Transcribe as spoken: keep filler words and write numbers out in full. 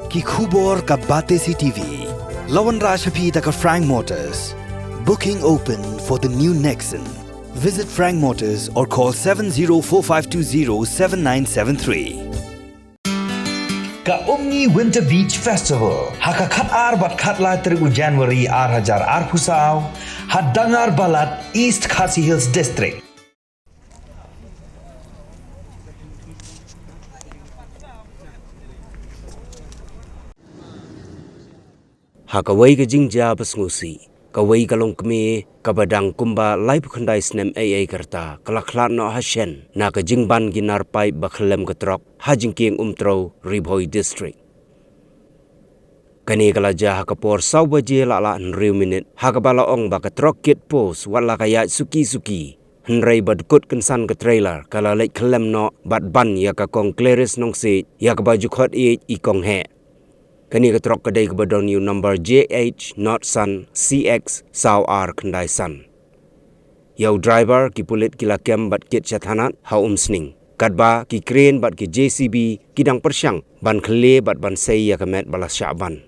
Ki khubor ka Batesi T V. La wanrah sha phi da ka Frank Motors. Booking open for the new Nexon. Visit Frank Motors or call seven zero four five two zero seven nine seven three. Ka Umngi Winter Beach Festival ha ka khat ar bad khat lai tarik u January ar hajar arphew saw ha Dangar Balat, East Khasi Hills District. Ha kawei ka jingjia ba sngewsih, kawei ka longkmie kaba dang kumba laiphew khyndai snem ei ei ka rta ka la khlad noh ha shen na ka jingban ki nar paip ba khyllem ka trok ha Jingkieng Umtrew, Ri Bhoi District. Kane ka la jia ha ka por saw baje lah lah hynriew minit ha kaba la ong ba ka trok kit post wat la ka ïaid suki suki, hynrei ba dkut kynsan ka trailer ka la leit khyllem noh bad ban ïa ka kong Clarice Nongsiej ïa kaba ju khot ïeit i kong heh. Kane ka trok ka dei kaba don ïa u number J H not san C X saw ar khyndai san. Ïa u driver ki pulit ki la kem bad kit sha thanat ha Umsning, katba ki crane bad ki J C B ki dang pyrshang ban khyllie bad ban sei ïa ka met ba la shah ban.